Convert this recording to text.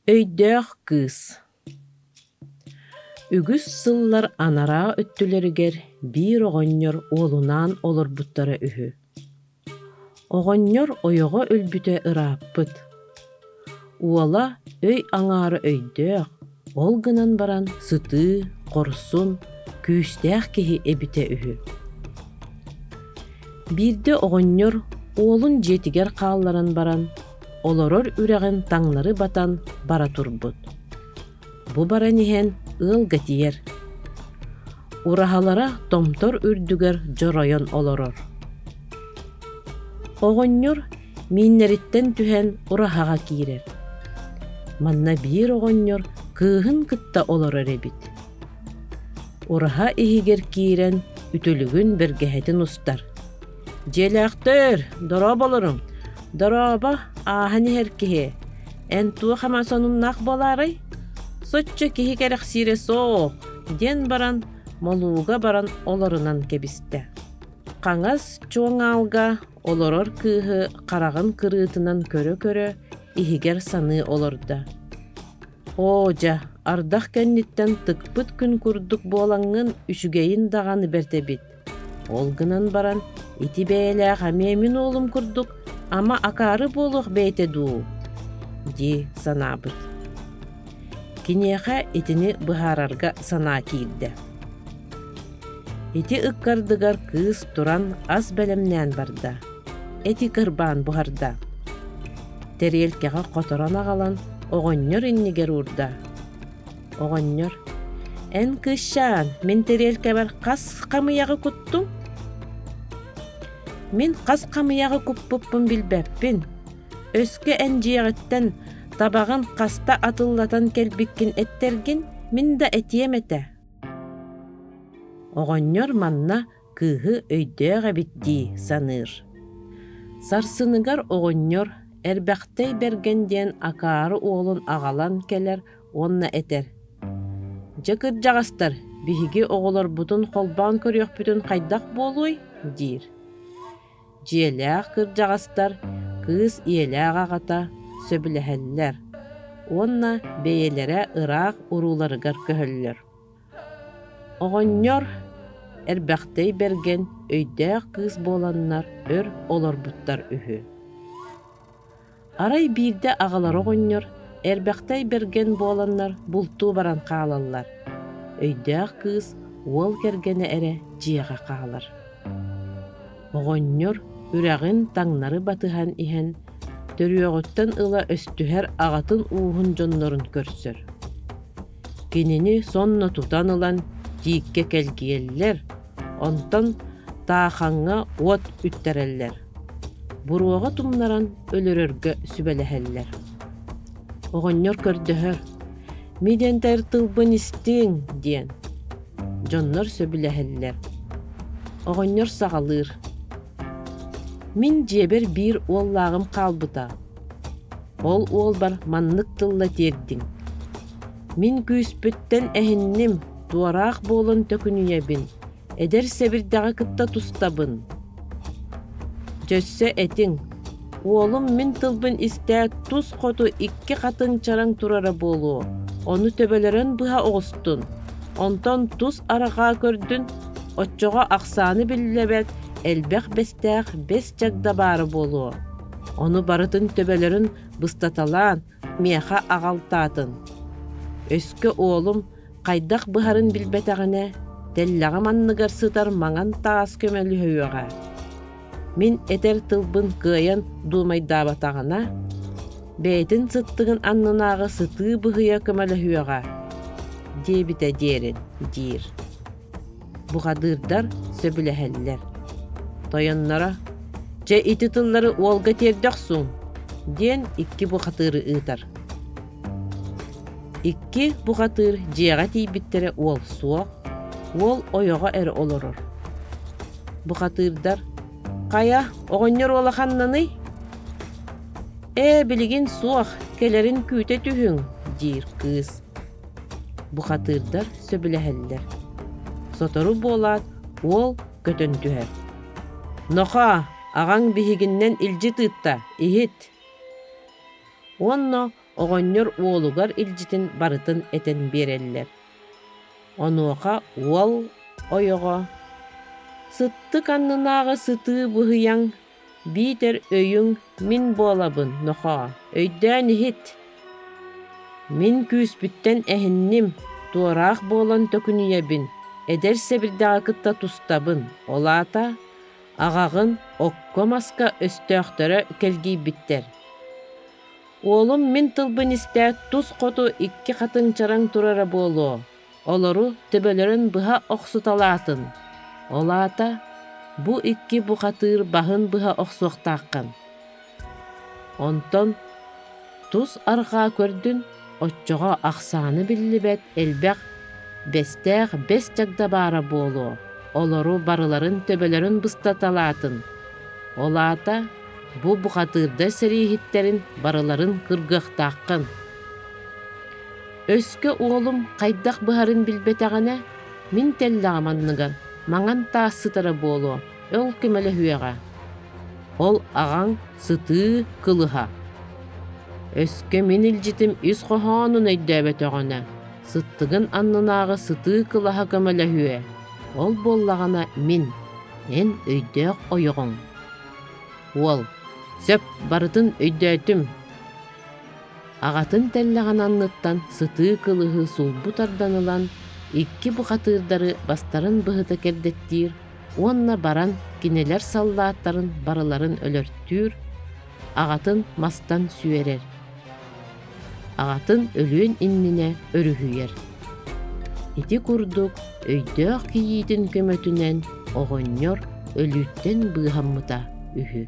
Өйдөөх кыыс Үгүс сыллар анараа өттүлэригэр биир оҕонньор уолунаан олорбуттара үһү. Оҕонньор ойоҕо өлбүтэ ырааппыт. Уола өй аҥаара өйдөөх, ол гынан баран сытыы, хорсун, күүстээх киһи эбитэ үһү. Биирдэ оҕонньор уолун дьиэтигэр хаалларан баран, олорор үрэҕин таҥнары батан бара турбут. Бу баран иһэн ыалга тиийэр. Ураһалара томтор үрдүгэр дьоройон олорор. Оҕонньор мииннэриттэн түһэн ураһаҕа киирэр. Манна биир оҕонньор кыыһын кытта олорор эбит. Ураһа иһигэр киирэн үтүлүгүн бэргэһэтин устар. Дьиэлээхтэр, дорооболоруҥ! Дорообо, ааһан иһэр киһи. Эн туох эмэ сонуннаах буолаарай? Соччо киһи кэрэхсиирэ суох, диэн баран молууга баран олорунан кэбистэ. Хаҥас чуоҥаалга олорор кыыһы хараҕын кырыытынан көрө-көрө иһигэр саныы олордо. Оо дьэ, ардах кэнниттэн тыкпыт күн курдук буолаҥҥын үчүгэйин даҕаны бэрт эбит. Ол гынан баран, ити бэйэлээх эмиэ мин уолум курдук ама акаары буолуох бэйэтэ дуу дии санаабыт. Киниэхэ итини быһаарарга санаа киирдэ. Ити ыккардыгар кыыс туран ас бэлэмнээн барда, эти кырбаан буһарда. Тэриэлкэҕэ хоторон аҕалан оҕонньор иннигэр уурда. Оҕонньор: «Эн кыысчаан, мин тэриэлкэбэр хас хамыйаҕы куттуҥ?» «Мин хас хамыйаҕы куппуппун билбэппин. Өскө эн дьиэҕиттэн табаҕын хаста атыллатан кэлбиккин эттэргин, мин да этиэм этэ». Оҕонньор манна кыыһы өйдөөх эбит дии саныыр. Сарсыныгар оҕонньор Эрбэхтэй Бэргэн диэн акаары уолун аҕалан кэлэр уонна этэр: «Дьэ кырдьаҕастар, биһиги оҕолорбутун холбоон көрүөхпүтүн хайдах буолуой?» диир. Дьиэлээх кырдьаҕастар кыыс ийэлээх аҕата сөбүлэһэллэр уонна бэйэлэрэ ыраах урууларыгар көһөллөр. Оҕонньор Эрбэхтэй Бэргэн өйдөөх кыыс буоланнар өр олорбуттар үһү. Арай биирдэ аҕалара оҕонньор Эрбэхтэй Бэргэн буоланнар бултуу баран хаалаллар. Өйдөөх кыыс уол кэргэнэ эрэ дьиэҕэ хаалар. Оҕонньор үрэҕин таҥнары батыһан иһэн, төрүөҕүттэн ыла өстүһэр аҕатын ууһун дьоннорун көрсөр. Кинини сонно тутан ылан тииккэ кэлгийэллэр, онтон Таахаҥҥа уот үттэрэллэр, буруоҕа тумнаран өлөрөргө сүбэлэһэллэр. Оҕонньор көрдөһөр: «Мидентэр тылбын истиҥ» диэн. Дьоннор сөбүлэһэллэр. Оҕонньор саҕалыыр: «Мин дьиэбэр биир уоллааҕым хаалбыта. Ол уолбар маннык тылла тиэрдиҥ: Мин күүспүттэн эһинним, туораах буолан төкүнүйэбин, эдэр сэбирдэҕи кытта тустабын. Дьөссө этиҥ, уолум мин тылбын истээт тус хоту икки хатыҥ чараҥ турара буолуо, ону төбөлөрөн быһа оҕустун, онтон тус арҕаа көрдүн, оччоҕо ахсааны биллибэт элбэх бэстээх бэс чагда баара буолуо, ону барытын төбөлөрүн быстаталаан миэхэ аҕалтаатын. Өскө уолум хайдах быһарын билбэтэҕинэ, тэллэҕим анныгар сытар маҥан таас көмөлөһүөҕэ. Мин этэр тылбын кыайан дуумайдаабатаҕына, бэйэтин сыттыгын аннынааҕы сытыы быһыйа көмөлөһүөҕэ, диэбитэ диэрин диир. Бухатыырдар сөбүлэһэллэр. Тойонноро: «Дьэ ити тыллары уолга тиэрдэ охсуҥ» диэн икки бухатыыры ыытар. Икки бухатыыр дьиэҕэ тиийбиттэрэ уол суох, уол ойоҕо эрэ олорор. Бухатыырдар: «Хайа, оҕонньор уола ханнаный?» «Ээ, билигин суох, кэлэрин күүтэ түһүҥ» диир кыыс. Бухатыырдар сөбүлэһэллэр. Сотору буолаат, уол көтөн түһэр. «Нохоо, аҕаҥ биһигиннэн илдьи тыытта, иһит!» Уонна оҕонньор уолугар илдьитин барытын этэн биэрэллэр. Онуоха уол ойоҕо: «Сыттык аннынааҕы сытыы быһыйаҥ, биитэр өйүҥ мин буолабын, нохоо, өйдөөн иһит! Мин күүспүттэн эһинним, туораах буолан төкүнүйэбин, эдэр сэбирдэҕи кытта тустабын, ол аата аҕаҕын окко-маска өстөөхтөрө кэлгийбиттэр. Уолум мин тылбын истээт тус хоту икки хатыҥ чараҥ турара буолуо, олору төбөлөрүн быһа охсуталаатын. Ол аата бу икки бухатыыр баһын быһа охсуохтааххын. Онтон тус арҕаа көрдүн, оччоҕо ахсаана биллибэт элбэх бэстээх бэс чагда баара буолуо, олору барыларын төбөлөрүн быстаталаатын. Ол аата бу бухатыырдар сэрииһиттэрин барыларын кыргыахтааххын. Өскө уолум хайдах быһарын билбэтэҕинэ, мин тэллэҕим анныгар маҥан таас сытара буолуо, ол көмөлөһүөҕэ. Ол аҕаҥ сытыы кылыһа. Өскө мин илдьитим ис хоһоонун өйдөөбөтөҕүнэ, сыттыгын аннынааҕы сытыы кылаһа көмөлөһүө, ол буоллаҕына мин, эн өйдөөх ойоҕуҥ. Уол, сөп, барытын өйдөөтүм. Аҕатын тэллэҕин анныттан сытыы кылыһы сулбу тардан ылан, икки бухатыырдары бастарын быһыта кэрдэттиир уонна баран кинилэр саллааттарын барыларын өлөртүүр, аҕатын мастан сүөрэр. Аҕатын өлүөн иннинэ өрүһүйэр. Ити курдук өйдөөх кийиитин көмөтүнэн оҕонньор өлүүттэн быыһаммыта үһү.